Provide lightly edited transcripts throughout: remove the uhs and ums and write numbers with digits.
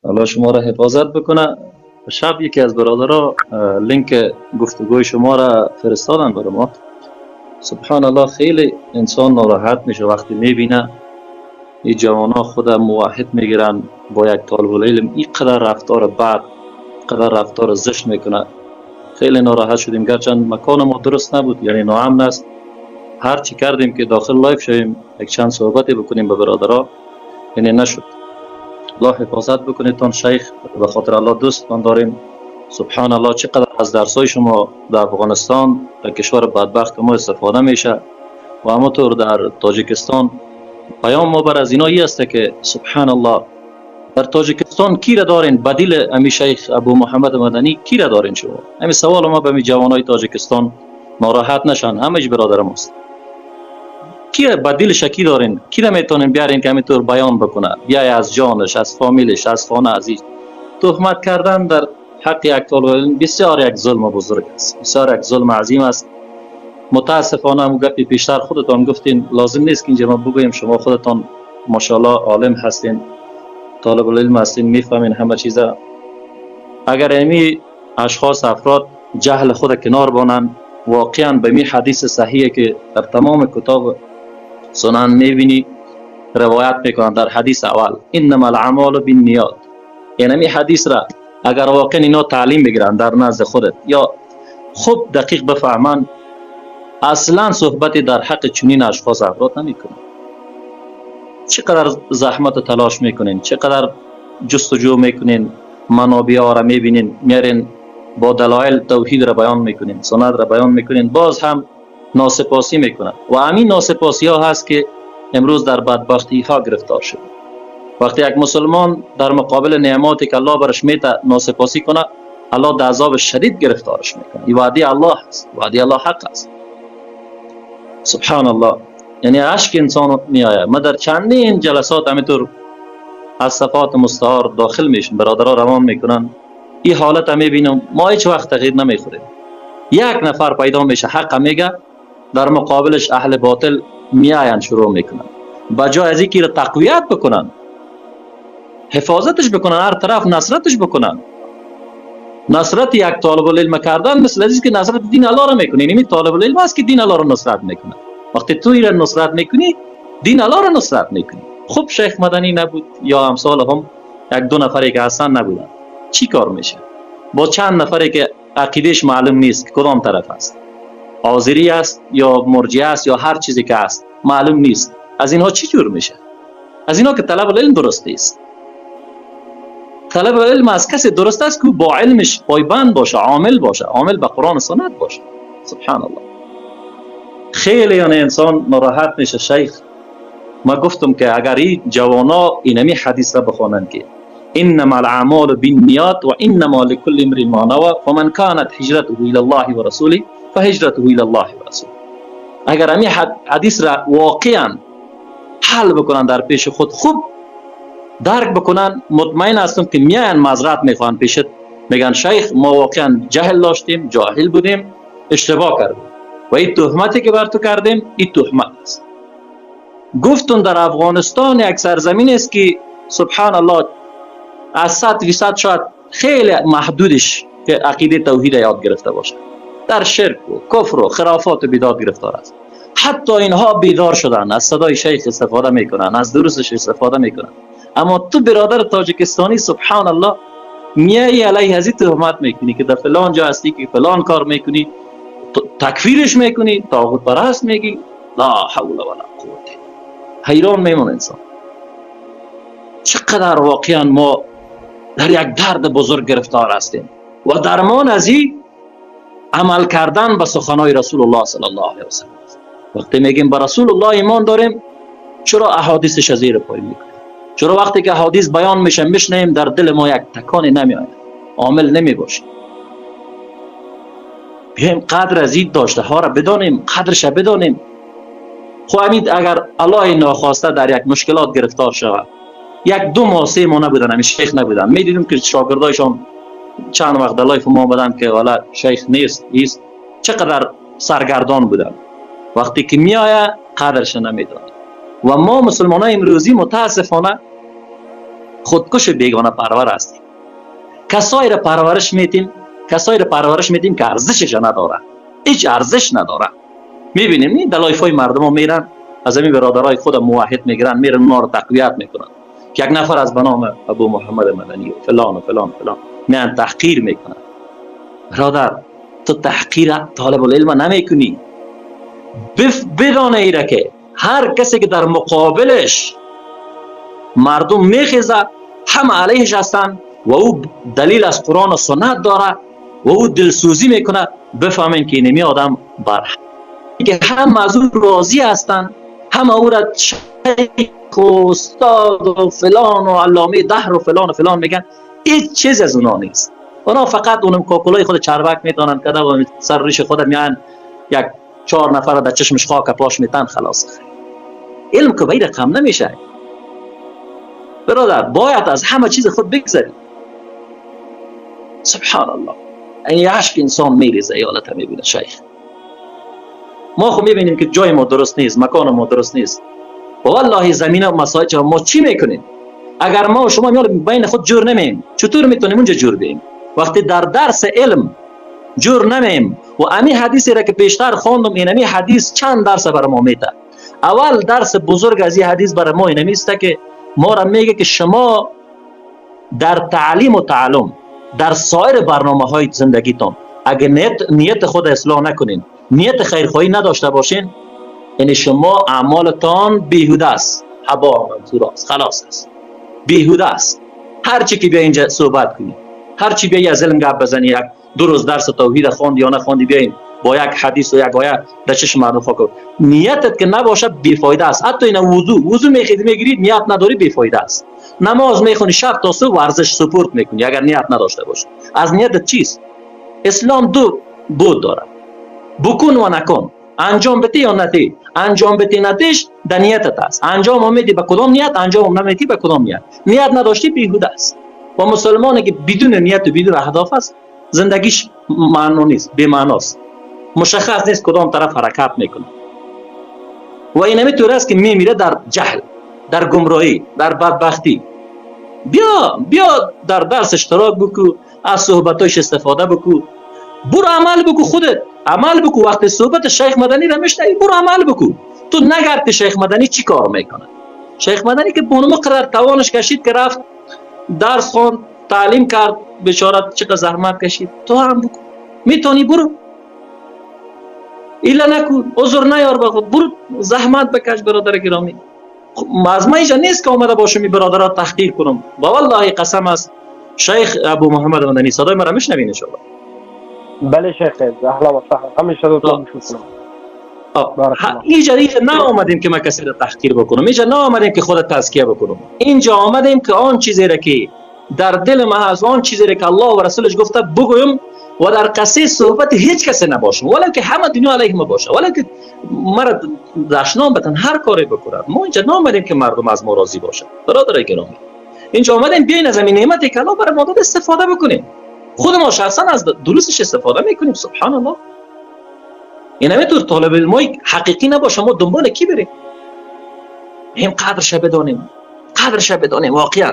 الله شما را حفاظت بکنه. شب یکی از برادرها لینک گفتگوی شما را فرستادن برای ما. سبحان الله، خیلی انسان ناراحت میشه وقتی میبینه این جوانا خود موحد میگیرن با یک طالب العلم اینقدر رفتار بد، قدر رفتار زشت میکنه. خیلی ناراحت شدیم، گرچند مکان ما درست نبود، یعنی ناامن است. هر چی کردیم که داخل live شویم یک چند صحبتی بکنیم به برادرها، یعنی نشد. الله حفاظت بکنید تان شیخ، به خاطر الله دوستتان داریم. سبحان الله، چقدر از درسای شما در افغانستان، در کشور بدبخت ما استفاده میشه و همونطور در تاجیکستان. پیام ما بر از اینا ای است که سبحان الله، در تاجیکستان کی را دارین بدیل امی شیخ ابو محمد مدنی؟ کی را دارین شما؟ همین سوال ما به می جوانای تاجیکستان، ناراحت نشن، همش برادر ماست. کی بدیل شکی دارین؟ کی را میتونین بیارین که همینطور بیان بکنه؟ بیای از جانش، از فامیلش، از خانه، از ایش. تهمت کردن در حق یک طالب علم بسیار یک ظلم بزرگ است، بسیار یک ظلم عظیم است. متاسفانه هم گپی پیشتر خودتان گفتین، لازم نیست که اینجا ما بگوییم، شما خودتان ماشاءالله عالم هستین، طالب العلم هستین، میفهمین همه چیزا. اگر امی اشخاص افراد جهل خود کنار بانن، واقعا به می حدیث صحیحه که در تمام کتاب سنن میبینی روایت میکنن در حدیث اول انما الاعمال بالنیات، یعنی می حدیث را اگر واقعا اینا تعلیم بگیرن در نزد خودت یا خوب دقیق بفهمن، اصلا صحبت در حق چنین اشخاص افراد نمیکنن. چقدر زحمت و تلاش میکنین، چقدر جستجو میکنین، منابع را میبینین، میارین با دلایل توحید را بیان میکنین، سنت را بیان میکنین، باز هم ناسپاسی میکنن. و همین ناسپاسی ها هست که امروز در بدبختی ها گرفتار شد. وقتی یک مسلمان در مقابل نعماتی که الله برش میته ناسپاسی کنه، الله در عذاب شدید گرفتارش میکنه. این وعده الله است، وعده الله حق است. سبحان الله، یعنی اشک انسان میآید. ما در چندین جلسات همینطور از صفات مستعار داخل میشیم، برادرها روان میکنن، این حالت هم میبینم. ما هیچ وقت تغییر نمیخوریم. یک نفر پیدا میشه حق میگه، در مقابلش اهل باطل میآیند شروع میکنن، بجای از اینکه را تقویت بکنن، حفاظتش بکنن، هر طرف نصرتش بکنن. نصرت یک طالب العلم کردن مثل از که نصرت دین الله را میکنی. یعنی طالب العلم است که دین الله را نصرت میکنه. وقتی تو را نصرت میکنی، دین الله را نصرت میکنی. خب شیخ مدنی نبود یا امثال هم یک دو نفری که هستن نبودن، چی کار میشه با چند نفری که عقیدهش معلوم نیست که کدام طرف است، آذری است یا مرجعه است یا هر چیزی که است معلوم نیست، از اینها چی جور میشه؟ از اینها که طلب العلم درست نیست. طلب علم از کسی درست است که با علمش پایبند باشه، عامل باشه، عامل به قرآن و سنت باشه. سبحان الله، خیلی یعنی انسان ناراحت میشه. شیخ ما گفتم که اگر این جوانا اینمی حدیث را بخوانند که انما الاعمال بالنیات و انما لكل امرئ ما نوى فمن كانت هجرته الى الله ورسوله فهجرته الى الله ورسوله، اگر امی حدیث را واقعا حل بکنن در پیش خود، خوب درک بکنن، مطمئن هستم که میان معذرت میخوان پیشت، میگن شیخ ما واقعا جهل داشتیم، جاهل بودیم، اشتباه کردیم و این تهمتی که بر تو کردیم این تهمت است. گفتون در افغانستان یک سرزمین است که سبحان الله از 100% شاید خیلی محدودش که عقیده توحید یاد گرفته باشه، در شرک و کفر و خرافات و بدعات گرفتار است. حتی اینها بیدار شدن، از صدای شیخ استفاده میکنن، از دروسش استفاده میکنن. اما تو برادر تاجیکستانی سبحان الله میای علیه از این تهمت میکنی که در فلان جا هستی که فلان کار میکنی، تکفیرش میکنی، طاغوت پرست میگی. لا حول ولا قوت. حیران میمون انسان. چقدر واقعا ما در یک درد بزرگ گرفتار هستیم و درمان از این عمل کردن به سخنای رسول الله صلی الله علیه و سلم. وقتی میگیم به رسول الله ایمان داریم، چرا احادیثش زیر پای میکنیم؟ چرا وقتی که احادیث بیان میشه میشنیم در دل ما یک تکانی نمیآید، عامل نمیباشیم؟ بیایم قدر از این داشته ها را بدانیم، قدرش را بدانیم. خب امید اگر الله ناخواسته در یک مشکلات گرفتار شود، یک دو ماه سه ماه نبودن، همین شیخ نبودن، میدیدیم که شاگردایشان چند وقت در live ما بودن که والا شیخ نیست نیست، چقدر سرگردان بودن. وقتی که میآید قدرش نمیدانه. و ما مسلمان های امروزی متاسفانه خودکش بیگانه پرور هستیم. کسایی را پرورش میتیم، کسایی را پرورش میدیم که ارزشش نداره، هیچ ارزش نداره. میبینیم نی در live های مردم ها میرن از همین برادرای خود موحد میگیرن، میرن اونا رو تقویت میکنن که یک نفر از به نام ابو محمد مدنی و فلان و فلان و فلان میان تحقیر میکنن. برادر تو تحقیر طالب العلم نمیکنی. بدانه ایره که هر کسی که در مقابلش مردم میخیزه هم علیهش هستن و او دلیل از قرآن و سنت داره و او دلسوزی میکنه، بفهمین که اینمی آدم بر که هم از او راضی هستن، هم او را شیخ و استاد و فلان و علامه دهر و فلان و فلان میگن. هیچ چیز از اونا نیست. اونا فقط اونم کاکلای خود چربک میتونن کده و سر ریش خود میان یک 4 نفر در چشمش خاک پاش میتن، خلاص. علم که به رقم نمیشه برادر، باید از همه چیز خود بگذری. سبحان الله، این عشق انسان میریزه ایالت میبینه شیخ. ما خب میبینیم که جای ما درست نیست، مکان ما درست نیست. والله زمینه و مسائل ما چی میکنیم؟ اگر ما و شما میال بین خود جور نمیم، چطور میتونیم اونجا جور بیم؟ وقتی در درس علم جور نمیم و امی حدیثی را که پیشتر خواندم، اینمی حدیث چند درس بر ما میده. اول درس بزرگ از این حدیث بر ما اینمی است که ما را میگه که شما در تعلیم و تعلم در سایر برنامه های زندگیتان اگر نیت خود اصلاح نکنین، نیت خیرخواهی نداشته باشین، یعنی شما اعمالتان بیهوده است، هبا منثور است، خلاص است، بیهوده است. هر چی که بیا اینجا صحبت کنی، هر چی بیای از علم گپ بزنی، یک دو روز درس توحید خواندی یا نخواندی، بیاین با یک حدیث و یک آیه در چشم مردم خاک، نیتت که نباشه بیفایده است. حتی این وضو میخیدی میگیری، نیت نداری بیفایده است. نماز میخونی شب تا صبح، ورزش سپورت میکنی، اگر نیت نداشته باشی. از نیتت چیست؟ اسلام دو بود داره، بکن و نکن، انجام بده یا نده. انجام بده ندیش در نیتت است. انجام میدی به کدام نیت، انجام نمیدی به کدام نیت. نیت نداشتی بیهوده است. و مسلمانی که بدون نیت و بدون اهداف است، زندگیش معنا نیست، بی معناست، مشخص نیست کدام طرف حرکت میکنه. و این همی است که میمیره در جهل، در گمراهی، در بدبختی. بیا در درس اشتراک بکو، از صحبتاش استفاده بکو، برو عمل بکو، خودت عمل بکو. وقتی صحبت شیخ مدنی را میشنوی برو عمل بکو. تو نگرد که شیخ مدنی چی کار میکنه. شیخ مدنی که بونمو قرار توانش کشید که رفت درس خوند، تعلیم کرد، بیچاره چقدر زحمت کشید. تو هم بکو، میتونی برو، ایلا نکو، عذر نیار به خود، برو زحمت بکش برادر گرامی. از ما اینجا نیست که آمده باشم این برادرها تحقیر کنم. با والله قسم است شیخ ابو محمد مدنی صدای مرا میشنوین ان شاء الله؟ بله شیخ، اهلا و سهلا، همیشه صداتون میشنوم. اینجا نه آمدیم که ما کسی را تحقیر بکنم، اینجا نه آمدیم که خود تزکیه بکنم، اینجا آمدیم که آن چیزی را که در دل ما هست، آن چیزی را که الله و رسولش گفته بگویم و در قصه صحبت هیچ کسی نباشم، ولو که همه دنیا علیه ما باشه، ولو که مرا دشنام بتن، هر کاری بکنن. ما اینجا نامدیم که مردم از ما راضی باشن برادرای گرامی. اینجا آمدیم بیاین از این نعمتی که الله برای ما داد استفاده بکنیم. خود ما شخصا از دروسش استفاده میکنیم. سبحان الله. این همینطور طالب علمای حقیقی نباشه ما دنبال کی بریم؟ هم قدرش بدانیم، قدرش بدانیم واقعا.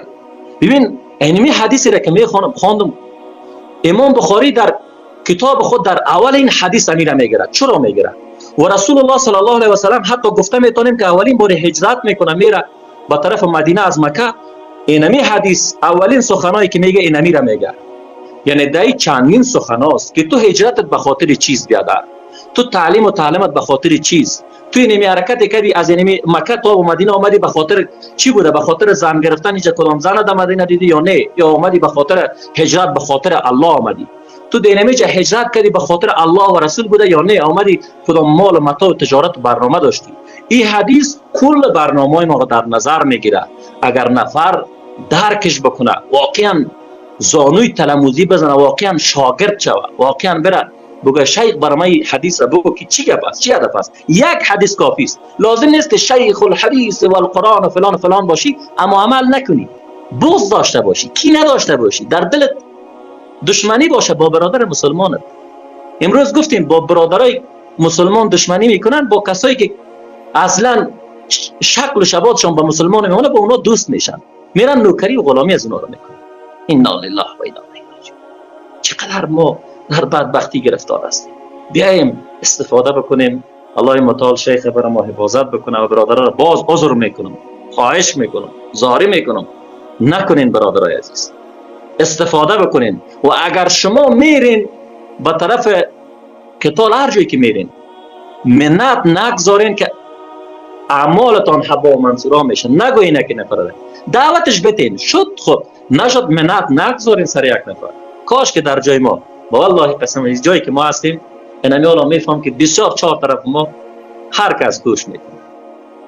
ببین اینمی حدیثی را که میخوانم خواندم، امام بخاری در کتاب خود در اول این حدیث امیر میگیره. چرا میگیره؟ و رسول الله صلی الله علیه و سلم حتی گفته میتونیم که اولین بار هجرت میکنه میره به طرف مدینه از مکه، اینمی حدیث اولین سخنایی که میگه اینمی را میگه. یعنی دای چندین سخناست که تو هجرتت به خاطر چیز بیادر، تو تعلیم و تعلمت به خاطر چیز، تو اینمی حرکت کردی از اینمی مکه تا به مدینه آمدی به خاطر چی بوده؟ به خاطر زن گرفتن اینجا کدام زن در مدینه دیدی یا نه؟ یا آمدی به خاطر هجرت به خاطر الله آمدی؟ تو دینمی جا هجرت کردی به خاطر الله و رسول بوده یا نه؟ آمدی کدام مال و متاع و تجارت و برنامه داشتی؟ این حدیث کل برنامه ما در نظر میگیره. اگر نفر درکش بکنه، واقعا زانوی تلموذی بزنه، واقعا شاگرد شوه، واقعا بره بگه شیخ برای حدیث بگو که چی گپ است، چی هدف است. یک حدیث کافی است، لازم نیست که شیخ الحدیث و القرآن و فلان و فلان باشی اما عمل نکنی، بغض داشته باشی، کی نداشته باشی، در دلت دشمنی باشه با برادر مسلمانت. امروز گفتیم با برادرای مسلمان دشمنی میکنن، با کسایی که اصلا شکل و شباتشان با مسلمان میمونه با اونا دوست میشن. میرن نوکری و غلامی از اونا رو میکنن. انا لله و انا الیه راجعون. چقدر ما در بدبختی گرفتار هستیم. بیایم استفاده بکنیم. الله متعال شیخ برای ما حفاظت بکنه و برادرها را باز عذر میکنم، خواهش میکنم، زاری میکنم، نکنین برادرای عزیز، استفاده بکنین. و اگر شما میرین به طرف کتال، هر جایی که میرین، منت نگذارین که اعمالتان حبا و منصورا میشه. نگوین که نفر دعوتش بتین، شد خود، نشد منت نگذارین سر یک نفر. کاش که در جای ما، با والله قسم، از جایی که ما هستیم، اینمی حالا میفهم که بسیار چهار طرف ما هر کس گوش میکنه.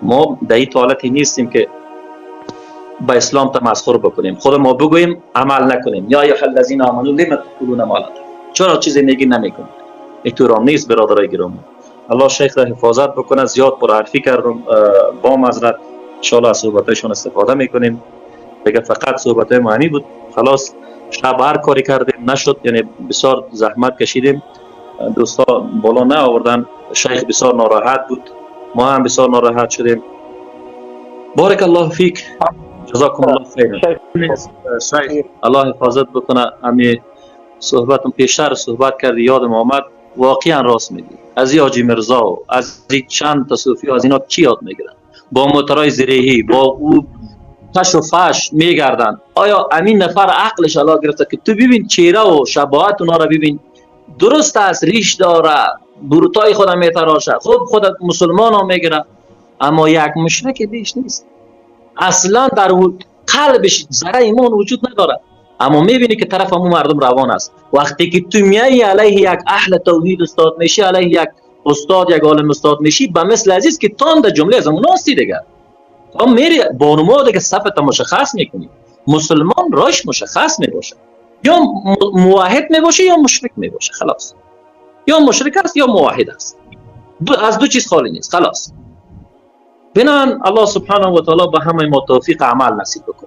ما در این حالتی نیستیم که با اسلام تمسخر بکنیم، خود ما بگوییم عمل نکنیم. یا ایها الذین آمنوا لم تقولون ما لا تفعلون، چرا چیزی میگی نمیکنید؟ احترام نیست برادرای گرامی. الله شیخ را حفاظت بکنه. زیاد پرحرفی کردم، با معذرت. ان شاء الله از صحبتایشون استفاده میکنیم. دیگه فقط صحبتای معنی بود. خلاص شب هر کاری کردیم نشد، یعنی بسیار زحمت کشیدیم، دوستا بالا نه آوردن، شیخ بسیار ناراحت بود، ما هم بسیار ناراحت شدیم. بارک الله فیک، جزاکم الله خیر. شیخ الله حفاظت بکنه. امی صحبتم پیشتر صحبت کردی یادم آمد، واقعا راست میگی. از این حاجی مرزا و از این چند تا صوفی از اینا چی یاد میگیرن؟ با موترای زرهی، با او تش و فش میگردن. آیا امین نفر عقلش الله گرفته که تو ببین چهره و شباهت اونا را ببین، درست است ریش داره، بروتای خودم میتراشه، خب خود مسلمان ها میگیره، اما یک مشرک بیش نیست. اصلا در قلبش ذره ایمان وجود نداره، اما میبینی که طرف همون مردم روان است. وقتی که تو میایی علیه یک اهل توحید استاد میشی، علیه یک استاد، یک عالم استاد میشی، به مثل عزیز که تان در جمله از اون هستی دیگه، تا میری بانوما دیگه صفت مشخص میکنی. مسلمان راش مشخص میباشه، یا موحد میباشه یا مشرک میباشه. خلاص، یا مشرک است یا موحد است، از دو چیز خالی نیست. خلاص، بنان الله سبحانه و تعالی به همه ما توفیق عمل نصیب بکنه.